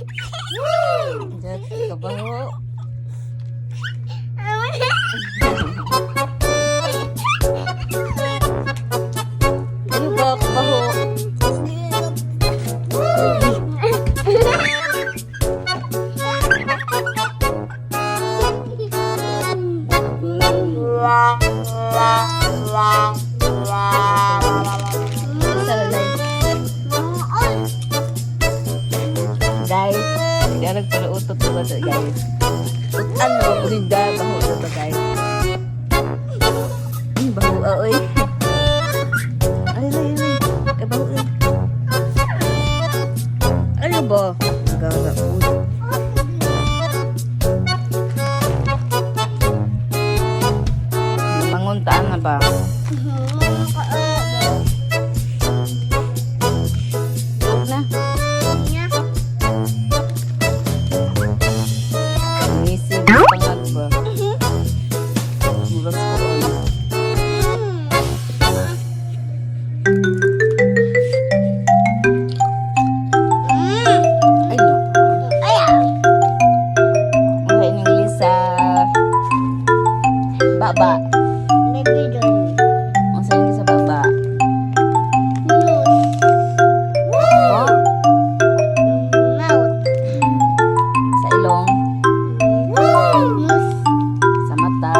Diyan, kabaho. Ano ba, kabaho? Sa lalay. Guys, hindi ako nagpalautot na ba ito, guys? Ano, ulinda, baho na ba, guys? Ay, baho, ah, oy. Ay, ay, ay. Ay, baho, ay. Ano ba? Gaga, uy. Manguntaan na ba? Na. Ngisig, pangag ba? Muras ko, oy. Ay, no. Ang inyong Lisa. Baba. Ang sa sa baba. Oh, sa ilong, sa mata,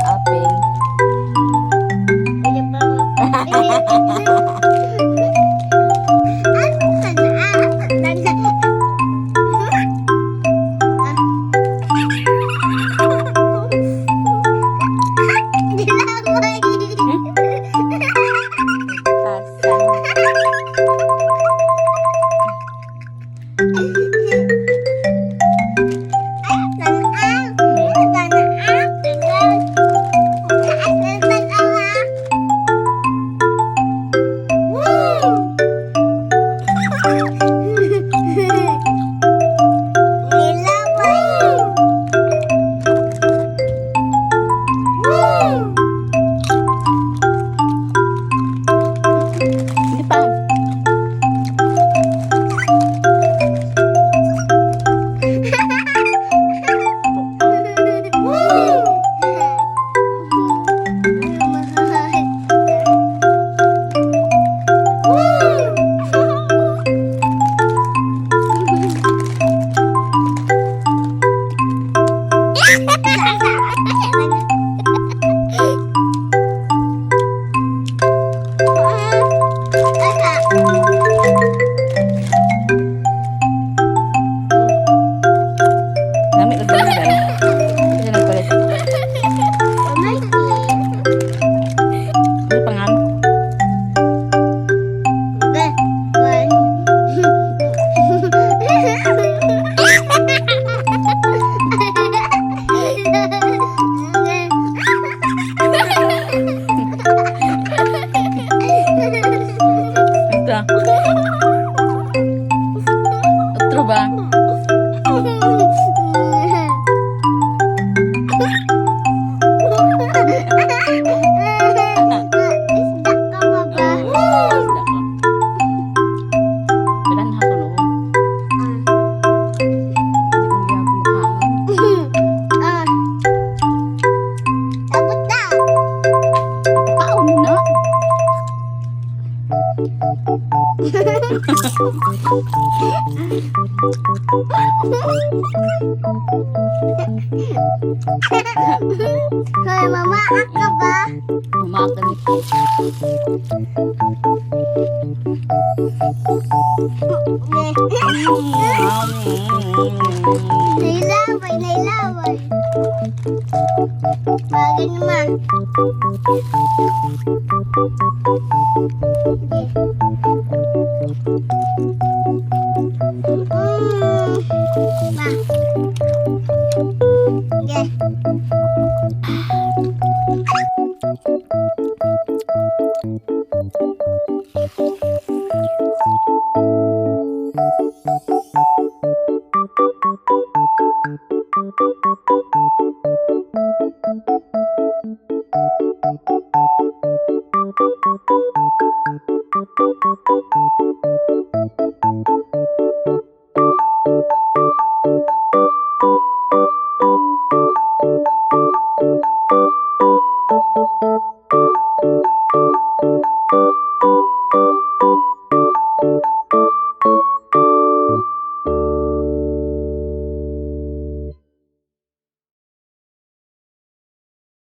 sa aping. Asan? Hindi pa. Nami lang dali dali. Hindi nagpalit. Ano pangan? Ito. Otro ba? Isda ka ba ba? Isda ko. Piranha ko no. Hindi ko gyapon makaon. Ah. Abot na. Kaon na. Hoy, mama, ka ba? Umakan ni. Nailaway, nailaway. Bagay naman. Sige. Ma. Sige.